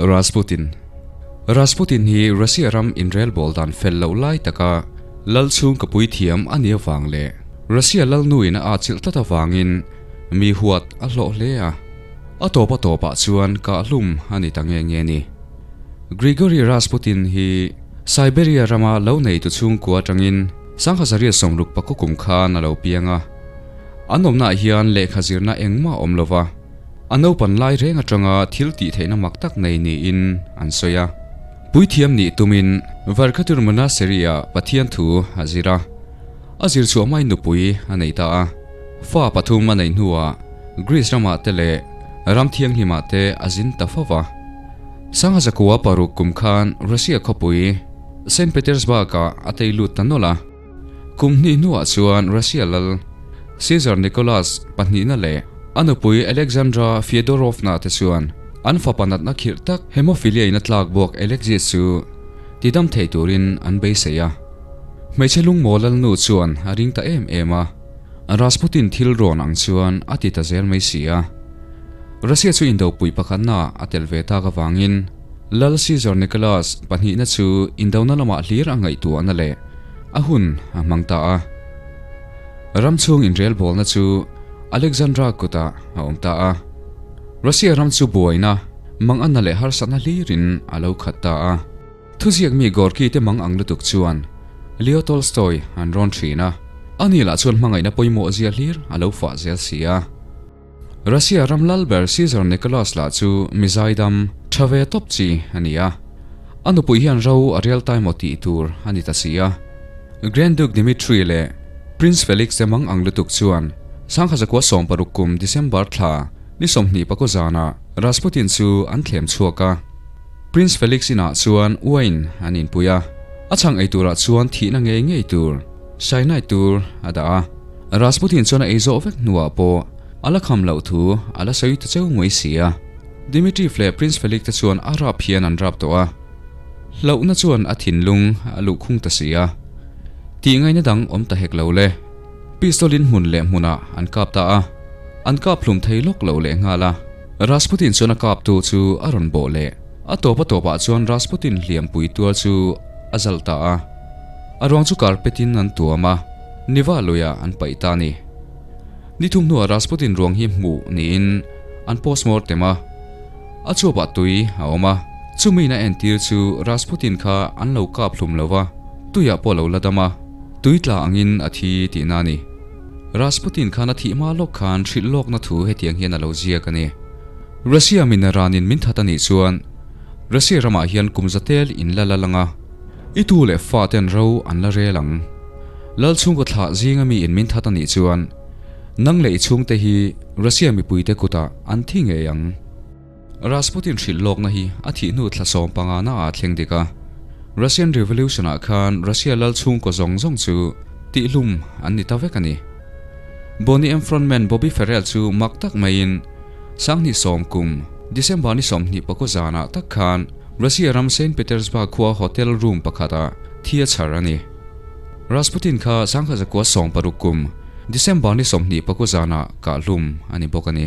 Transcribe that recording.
Rasputin Rasputin hi Russia ram inrelbawl dan fel loh lai taka lal chhung ka puithiam a nih avang leh Russia lalnuin a atchilh tlat avangin mi huat a hlawh hle a. A tawp a tawpah chuan kahhlum a ni ta nge nge ni. Grigory Rasputin hi Siberia rama lo neitu chhungkua atangin Sanghazaria sawmruk pakua kum khan a lo piang a. An awmnaah hian lehkha zirna engmah a awm lo va, a naupan lai reng atanga thil tih theihna mak tak nei niin an sawi a. Puithiam nih tumin Varkhatur Monastery-ah Pathian thu a zir a, a zir chhuah hmain nupui a nei ta a. Fa pathum a neih hnuah Greece ramah te leh ram thianghlimah te a zin ta fo va. Sangha zakua paruk kum khan Russia khawpui Saint Petersburg-ah a tei lut ta nawlh a. Kum hnih hnuah chuan Russia lal Caesar Nicholas pahnihna leh a nupui Alexandra Fyodorovna te chuan an fapa natna khirh tak hemophilia-in a tlak bawk Alexis chu tidam thei turin an beisei a. Hmeichhe lungmaw lalnu chuan a ring ta em em a. Rasputin thil rawn ang chuan a ti ta zel mai si a. Russia chu indopui pakhatna a tel ve tak avangin Lal Caesar Nicholas pahnihna chu indona lamah hlir a ngaihtuahna leh a hun a hmang ta a. Ram chhung inrelbawlna chu Alexandra kutah a awm ta a. Russia ram chu buaina, manganna leh harsatna hlirin a lo khat ta a. Thuziak mi Gorky te mang ang lutuk chuan Leo Tolstoy an rawn thin a, ani lah chuan hmangaihna pawimawh zia hlir a lo fah zel si a. Russia ram lal ber Caesar Nicholas lah chu mi zaidam tha ve tawp chi a ni a, a nupui hian ro a rial tai maw tih tur a ni ta si a. Grand Duke Dmitry leh Prince Felix te mang ang lutuk chuan Sangha zakua 60 kum December thla ni 20 pakua zanah Rasputin chu an thlem chhuak a. Prince Felix inah chuan wine an inpui a, a chhang ei turah chuan thihna ngei ngei tur, cyanide tur a dah a. Rasputin chuan a ei zawh vek hnuah pawh a la kham loh thu a la sawi ta cheu mai si a. Dmitriev leh Prince Felix te chuan a rap hian an rap tawh a, hlauhna chuan a thinlung a luh khung ta si a. Tih ngaihna dang awm ta hek lo le. Pistol in hmun leh hmunah an kap ta a, an kap hlum thei lawk lo leh nghal a. Rasputin chuan a kaptu chu a rawn bawh leh. A tawp a tawpah chuan Rasputin hliampui tual chu a zalh ta a. A ruang chu carpet in an tuam a, Niva luiah an paih ta a ni. Ni thum hnuah Rasputin ruang hi hmuh niin an postmortem a, a chuapah tui a awm a. Chumi in a entir chu Rasputin kha an lo kap hlum lo va, tuiah pawh a lo la dam a. Tui tla angin a thi tihna a ni. Rasputin khan a thih hma lawk khan hrilh lawkna thu hetiang hian a lo ziak a ni. Russia min ranin min that a nih chuan Russia ramah hian kum za tel in la lal ang a, i tu leh fa ten ro an la rel ang. Lal chhungkaw thlah zinga mi in min that a nih chuan nang leh i chhungte hi Russia mipuite kutah an thi ngei ang. Rasputin hrilh lawkna hi a thih hnu thla 15 na ah thleng dik a. Russian Revolution ah khan Russia lal chhungkaw zawng zawng chu tihhlum an ni ta vek a ni. Boney M frontman Bobby Farrell chu mak tak maiin Sanghnih sawm kum December ni 24 zanah tak khan Russia ram Saint Petersburg khua hotel room pakhat ah thi a chhar a ni. Rasputin kha 1960 kum December ni 24 zanah kahhlum a ni bawk a ni.